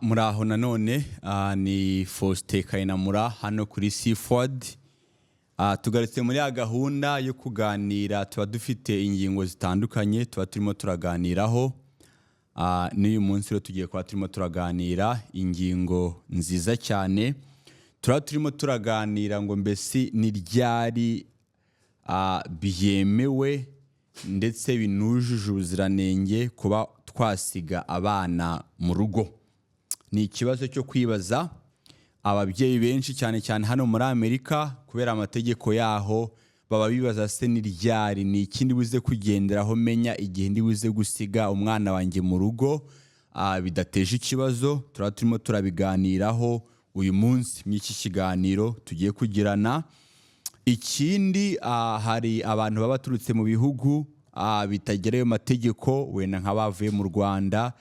Muraho nanone, ni Faustin Kayinamura hano kuri Seaford. Tugarutse muri ya gahunda yo kuganira, tuba dufite ingingo zitandukanye tuba turimo turaganiraho. N'uyu munsi rero tugiye kuba turimo turaganira ingingo nziza cyane. Turaba turimo turaganira ngo mbese ni ryari byemewe ndetse binujuje ubuziranenge kuba twasiga abana mu rugo? Ni ikibazo cyo kwibaza ababyeyi benshi, cyane cyane hano muri Amerika, kubera amategeko yaho baba bibaza: se ni ryari, ni ikindi buze kugenderaho menya igihe ndi buze gusiga umwana wanjye mu rugo bidateje ikibazo? Turaba turimo turabiganiraho uyu munsi muri iki kiganiro tugiye kugirana. Ikindi, hari abantu baba baturutse mu bihugu bitagira ayo mategeko, wenda nk'abavuye mu Rwanda.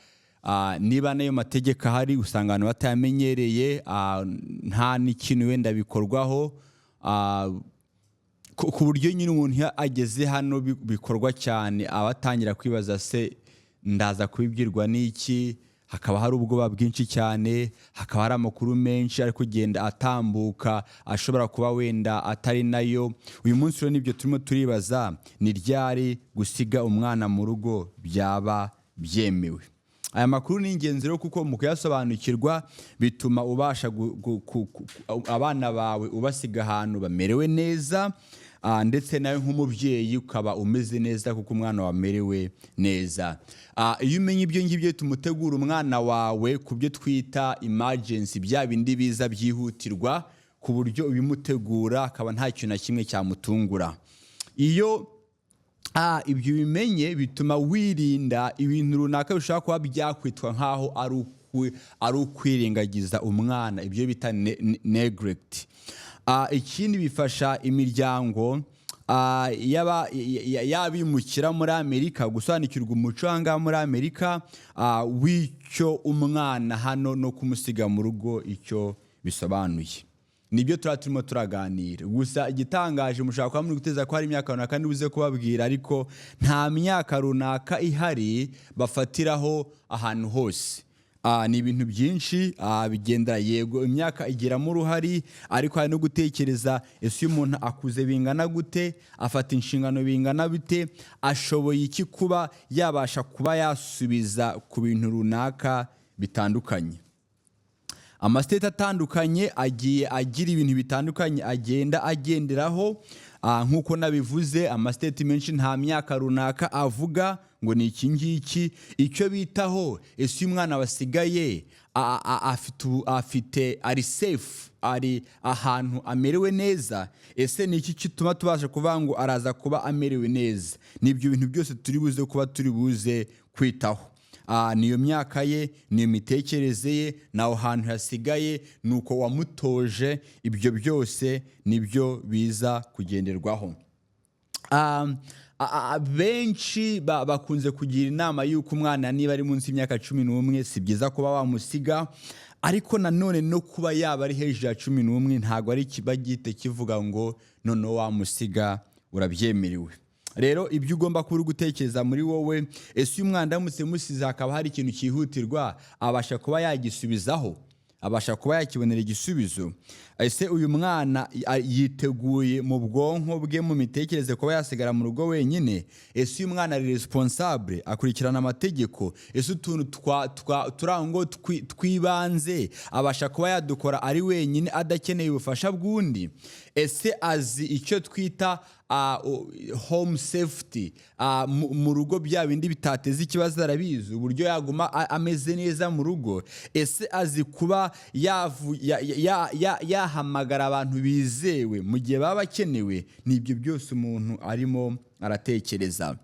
Niba n'ayo mategeko ahari, usanga abantu batayamenyereye, nta n'ikintu wenda bikorwaho, ku buryo nyine umuntu iyo ageze hano bikorwa cyane aba atangira kwibaza: se ndaza kubibwirwa n'iki? Hakaba hari ubwoba bwinshi cyane, hakaba hari amakuru menshi ari kugenda atambuka ashobora kuba wenda atari nayo. Uyu munsi rero nibyo turimo turibaza: ni ryari gusiga umwana mu rugo byaba byemewe? Aya makuru ni ingenzi rero, kuko mu kuyasobanukirwa bituma ubasha abana bawe ubasiga ahantu bamerewe neza, ndetse nawe nk'umubyeyi ukaba umeze neza kuko umwana wamerewe neza. Iyo umenya ibyo ngibyo bituma utegura umwana wawe ku byo twita emergency, bya bindi biza byihutirwa, ku buryo ubimutegura akaba nta kintu na kimwe cyamutungura. Iyo ibyo ubimenye bituma wirinda ibintu runaka bishobora kuba byakwitwa nk'aho ari ukwirengagiza umwana, ibyo bita neglect. Ikindi, bifasha imiryango y'abimukira muri Amerika gusobanukirwa umuco aha ngaha muri Amerika w'icyo umwana hano no kumusiga mu rugo icyo bisobanuye. Nibyo tuba turimo turaganira. Gusa igitangaje, mushobora kuba muri guteza ko hari imyaka runaka ndibuze kubabwira, ariko nta myaka runaka ihari bafatiraho ahantu hose. Ni ibintu byinshi bigendera. Yego, imyaka igiramo uruhari, ariko hari no gutekereza: ese iyo umuntu akuze bingana gute, afata inshingano bingana bite, ashoboye iki kuba yabasha kuba yasubiza ku bintu runaka bitandukanye? Amasiteti atandukanye agiye agira ibintu bitandukanye agenda agenderaho. Nk'uko nabivuze, amasiteti menshi nta myaka runaka avuga ngo ni iki ngiki. Icyo bitaho: ese uyu mwana wasigaye afite, ari safe, ari ahantu amerewe neza? Ese ni iki gituma tubasha kuvuga ngo araza kuba amerewe neza? Ni ibyo bintu byose turi buze kuba turi buze kwitaho. Niyo myaka ye, niyo mitekerereze ye, ni aho hantu hasigaye, ni uko wamutoje, ibyo byose nibyo biza kugenderwaho. Benshi bakunze kugira inama y'uko umwana niba ari munsi y'imyaka 11 si byiza kuba wamusiga, ariko nanone no kuba yaba ari hejuru ya 11 ntabwo ari kiba gihita kivuga ngo noneho wamusiga urabyemerewe. Rero ibyo ugomba kuba uri gutekereza muri wowe: ese uyu mwana ndamutse musize hakaba hari ikintu cyihutirwa, abasha kuba yagisubizaho, abasha kuba yakibonera igisubizo? Ese uyu mwana yiteguye mu bwonko bwe, mu mitekerereze, kuba yasigara mu rugo wenyine? Ese uyu mwana ari responsable, akurikirana amategeko? Ese utuntu turi aho ngo tw'ibanze abasha kuba yadukora ari wenyine adakeneye ubufasha bw'undi? Ese azi icyo twita home safety, mu rugo, bya bindi bitateza ikibazo arabizi, uburyo yaguma ameze neza mu rugo? Ese azi kuba yahamagara abantu bizewe mu gihe baba bakenewe? Ni ibyo byose umuntu arimo aratekereza.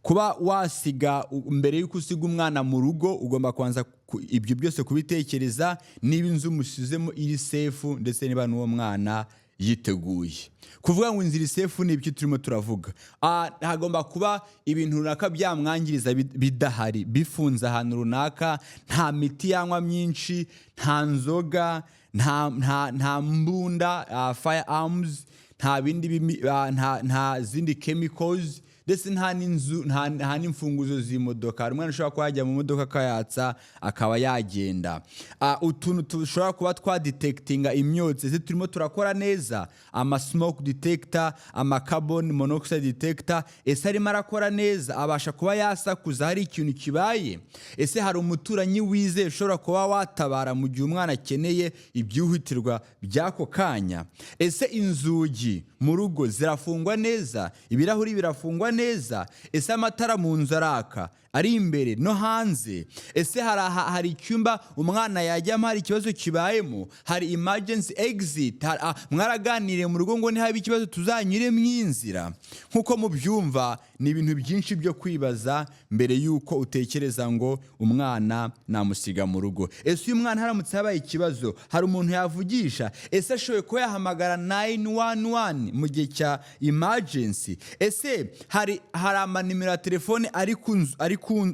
Kuba wasiga, mbere y'uko usiga umwana mu rugo ugomba kubanza ibyo byose kubitekereza, niba inzu umusizemo iri safe, ndetse niba n'uwo mwana yiteguye. Kuvuga ngo inzu iri safe ni ibyo turimo turavuga. Hagomba kuba ibintu runaka byamwangiriza bidahari, bifunze ahantu runaka, nta miti yanywa myinshi, nta nzoga, nta mbunda, firearms, nta bindi nta zindi chemicals. Ndetse nta n'inzu, nta n'imfunguzo z'imodoka. Hari umwana ushobora kuba yajya mu modoka akayatsa, akaba yagenda. Utuntu dushobora kuba twadetectinga imyotsi, ese turimo turakora neza? Ama smoke detector, ama carbon monoxide detector, ese arimo arakora neza? Abasha kuba yasakuza hari ikintu kibaye? Ese hari umuturanyi wizeye ushobora kuba watabara mu gihe umwana akeneye ibyihutirwa by'ako kanya? Ese inzugi mu rugo zirafungwa neza? Ibirahuri birafungwa neza? Ese amatara mu nzu araka, ari imbere no hanze? Ese hari icyumba umwana yajyamo hari ikibazo kibayemo? Hari emergency exit? Mwaraganiriye mu rugo ngo nihaba ikibazo tuzanyure mu inzira? Nk'uko mubyumva, ni ibintu byinshi byo kwibaza mbere y'uko utekereza ngo umwana namusiga mu rugo. Ese uyu mwana haramutse habaye ikibazo, hari umuntu yavugisha? Ese ashoboye kuba yahamagara 911 mu gihe cya emergency? Ese hari amanimero ya telefone ari ku nzu,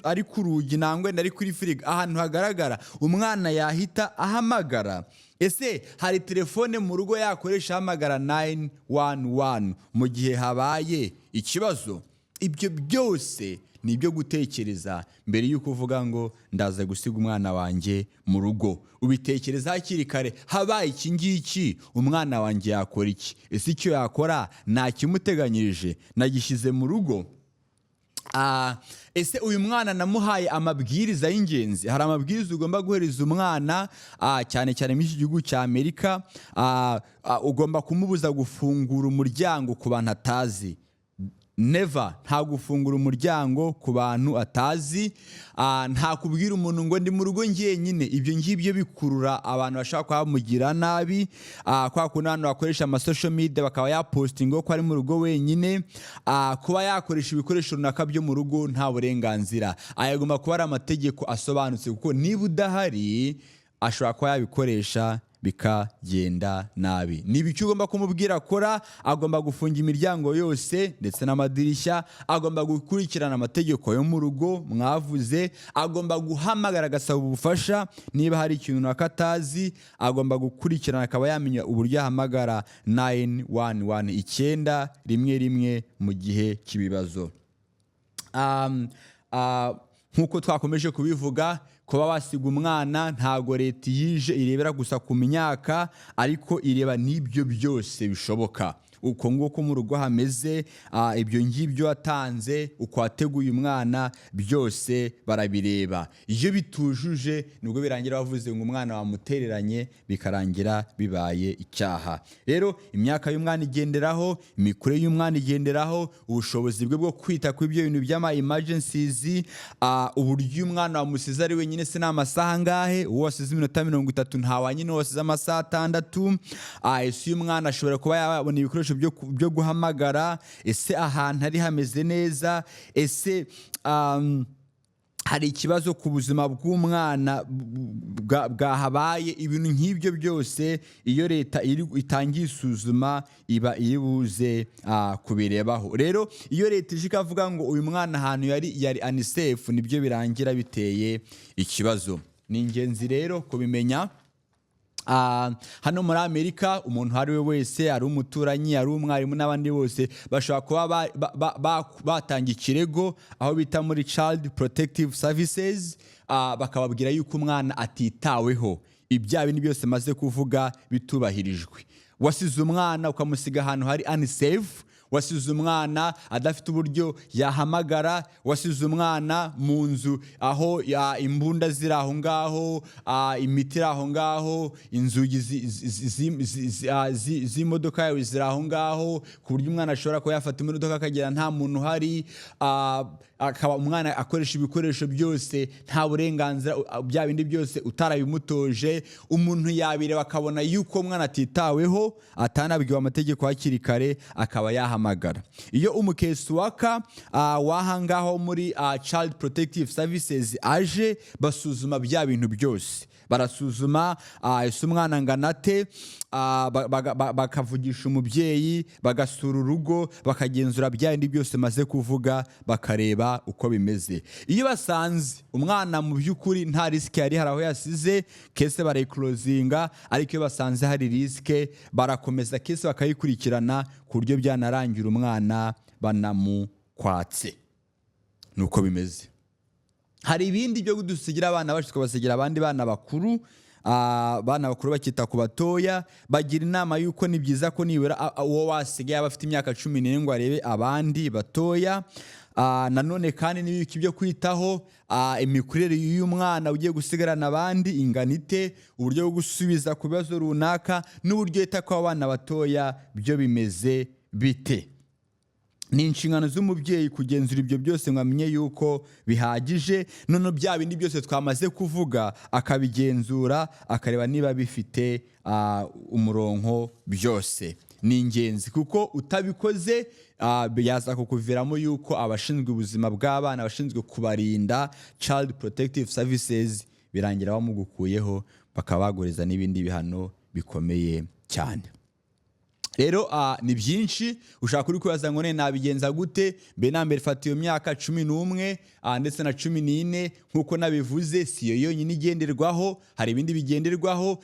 ari ku rugi, nangwa ari kuri firigo, ahantu hagaragara umwana yahita ahamagara? Ese hari telefone mu rugo yakoresha ahamagara 911 mu gihe habaye ikibazo? Ibyo byose ni ibyo gutekereza mbere y'uko uvuga ngo ndaza gusiga umwana wanjye mu rugo. Ubitekereza hakiri kare: habaye iki ngiki, umwana wanjye yakora iki? Ese icyo yakora ntakimuteganyirije, nagishyize mu rugo? Ese uyu mwana namuhaye amabwiriza y'ingenzi? Hari amabwiriza ugomba guhereza umwana, cyane cyane muri iki gihugu cya Amerika. Ugomba kumubuza gufungura umuryango ku bantu atazi. Never, nta gufungura umuryango ku bantu atazi. Nta kubwira umuntu ngo ndi mu rugo njyenyine. Ibyo ngibyo bikurura abantu bashobora kuba bamugira nabi. Kwa kundi abantu bakoresha ama social media, bakaba yapostinga ko ari mu rugo wenyine. Kuba yakoresha ibikoresho runaka byo mu rugo nta burenganzira. Aya agomba kuba ari amategeko asobanutse, kuko niba udahari ashobora kuba yabikoresha bikagenda nabi. Niba icyo ugomba kumubwira akora, agomba gufunga imiryango yose ndetse n'amadirishya, agomba gukurikirana amategeko yo mu rugo mwavuze, agomba guhamagara agasaba ubufasha niba hari ikintu runaka atazi, agomba gukurikirana akaba yamenya uburyo ahamagara 911, 911, mu gihe cy'ibibazo. Nk'uko twakomeje kubivuga, kuba wasiga umwana, ntago leta yije irebera gusa ku myaka, ariko ireba n'ibyo byose bishoboka, uko nguko mu rugo hameze, ibyo ngibyo watanze, uko wateguye umwana, byose barabireba. Iyo bitujuje, nibwo birangira bavuze ngo umwana wamutereranye, bikarangira bibaye icyaha. Rero imyaka y'umwana igenderaho, imikurire y'umwana igenderaho, ubushobozi bwe bwo kwita ku ibyo bintu by'ama emergencies, uburyo umwana wamusize ari wenyine, se ni amasaha angahe? Uwo wasize iminota 30 ntawanye n'uwo wasize amasaha 6. Ese uyu mwana ashobora kuba yabona ibikoresho byo guhamagara? Ese ahantu ari hameze neza? Ese hari ikibazo ku buzima bw'umwana bwahabaye? Ibintu nk'ibyo byose, iyo leta itangiye isuzuma, iba iri buze kubirebaho. Rero iyo leta ije ikavuga ngo uyu mwana ahantu yari unsafe, nibyo birangira biteye ikibazo. Ni ingenzi rero kubimenya. Hano muri Amerika, umuntu uwo ari we wese, ari umuturanyi, ari umwarimu n'abandi bose, bashobora kuba batanga ikirego aho bita muri Child Protective Services, bakababwira yuko umwana atitaweho, ibya bindi byose maze kuvuga bitubahirijwe. Wasize umwana ukamusiga ahantu hari unsafe, wasize umwana adafite uburyo yahamagara, wasize umwana mu nzu aho imbunda ziri aho ngaho, imiti iri aho ngaho, inzugi z'imodoka yawe ziri aho ngaho, ku buryo umwana ashobora kuba yafata imodoka akagera nta muntu uhari, akaba umwana akoresha ibikoresho byose nta burenganzira, bya bindi byose utarabimutoje. Umuntu yabireba akabona yuko umwana atitaweho, atanabwiwe amategeko hakiri kare, akaba yahamagara. Iyo umu caseworker w'aha ngaho muri Child Protective Services aje, basuzuma bya bintu byose. Barasuzuma ese umwana angana ate, bakavugisha umubyeyi, bagasura urugo, bakagenzura bya bindi byose maze kuvuga, bakareba uko bimeze. Iyo basanze umwana mu by'ukuri nta risk yari hari aho yasize, case barayiclosinga, ariko iyo basanze hari risk, barakomeza case bakayikurikirana ku buryo byanarangira umwana banamugaruje. yarabikwatse. Nuko bimeze. Hari ibindi byo dusigira abana bacu, tukabasigira abandi bana bakuru. Abana bakuru bakita ku batoya. Bagira inama y'uko ni byiza ko nibura uwo wasigaye aba afite imyaka 14 ngo arebe abandi batoya. Nanone kandi n'ibiki byo kwitaho, imikurire y'uyu mwana ugiye gusigarana abandi ingana ite, uburyo bwo gusubiza ku bibazo runaka n'uburyo yita ku bana batoya byo bimeze bite. Ni inshingano z'umubyeyi kugenzura ibyo byose ngo amenye yuko bihagije. None bya bindi byose twamaze kuvuga akabigenzura, akareba niba bifite umurongo. Byose ni ingenzi, kuko utabikoze byaza kukuviramo yuko abashinzwe ubuzima bw'abana, abashinzwe kubarinda, Child Protective Services, birangira bamugukuyeho, bakaba bagoreza n'ibindi bihano bikomeye cyane. Rero ni byinshi ushaka kuri kwibaza ngo: "None nabigenza gute?" Mbere na mbere, fata iyo myaka 11 ndetse na 14. Nk'uko nabivuze, si yo yonyine igenderwaho, hari ibindi bigenderwaho.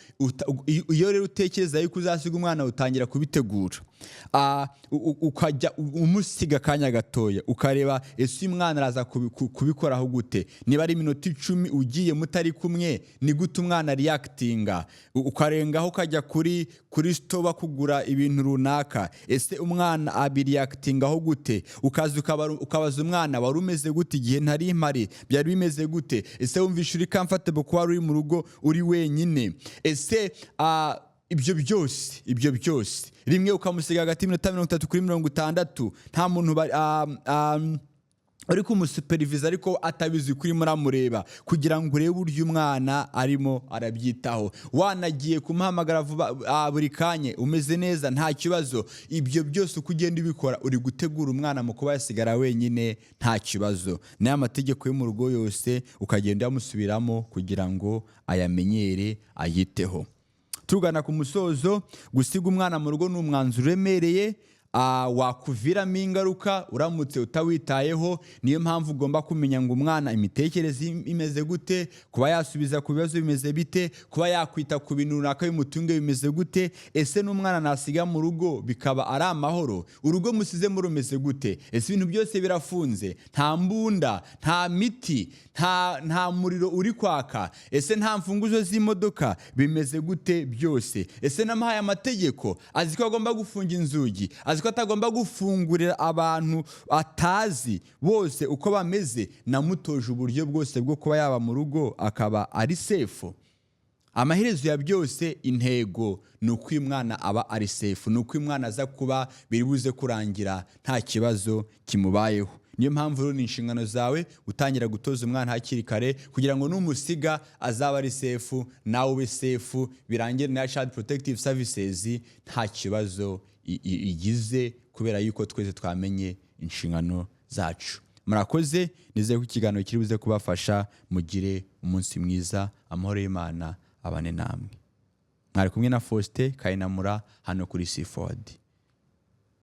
Iyo rero utekereza yuko uzasiga umwana, utangira kubitegura. Ukajya umusiga akanya gatoya, ukareba: ese uyu mwana araza kubikoraho gute? Niba ari iminota 10 ugiye mutari kumwe, ni gute umwana reactinga? Ukarengaho ukajya kuri store kugura ibintu runaka, ese umwana abireactingaho gute? Ukaza ukabaza umwana: "Wari umeze gute igihe ntari mpari? Byari bimeze gute? Ese wumvishe uri comfortable kuba uri mu rugo uri wenyine?" Ese ibyo byose rimwe ukamusiga hagati y'iminota 30 kuri 60, nta muntu uri kumusupervisa, ariko atabizi kuri muramureba, kugira ngo urebe uburyo umwana arimo arabyitaho. Wanagiye kumuhamagara vuba buri kanya: "Umeze neza? Nta kibazo?" Ibyo byose uko ugenda ubikora, uri gutegura umwana mu kuba yasigara wenyine nta kibazo. N'aya mategeko yo mu rugo yose ukagenda uyamusubiramo kugira ngo ayamenyere, ayiteho. Tugana ku musozo, gusiga umwana mu rugo ni umwanzuro uremereye, wakuviramo ingaruka uramutse utawitayeho. Niyo mpamvu ugomba kumenya ngo umwana imitekerereze imeze gute, kuba yasubiza ku bibazo bimeze bite, kuba yakwita ku bintu runaka bimutunge bimeze gute. Ese n'umwana nasiga mu rugo bikaba ari amahoro? Urugo musizemo rumeze gute? Ese ibintu byose birafunze? Nta mbunda, nta miti, nta muriro uri kwaka? Ese nta mfunguzo z'imodoka? Bimeze gute byose? Ese namuhaye amategeko? Azi ko agomba gufunga inzugi? Azi ko atagomba gufungurira abantu atazi bose uko bameze? Namutoje uburyo bwose bwo kuba yaba mu rugo akaba ari safe? Amaherezo ya byose, intego ni uko uyu mwana aba ari safe, ni uko uyu mwana aza kuba biri buze kurangira nta kibazo kimubayeho. Niyo mpamvu rero ni inshingano zawe gutangira gutoza umwana hakiri kare, kugira ngo numusiga azaba ari safe, nawe ube safe, birangire na Child Protective Services nta kibazo igize, kubera yuko twese twamenye inshingano zacu. Murakoze, nizeye ko ikiganiro kiri buze kubafasha. Mugire umunsi mwiza, amahoro y'Imana abane namwe. Mwari kumwe na Faustin Kayinamura hano kuri Seaford.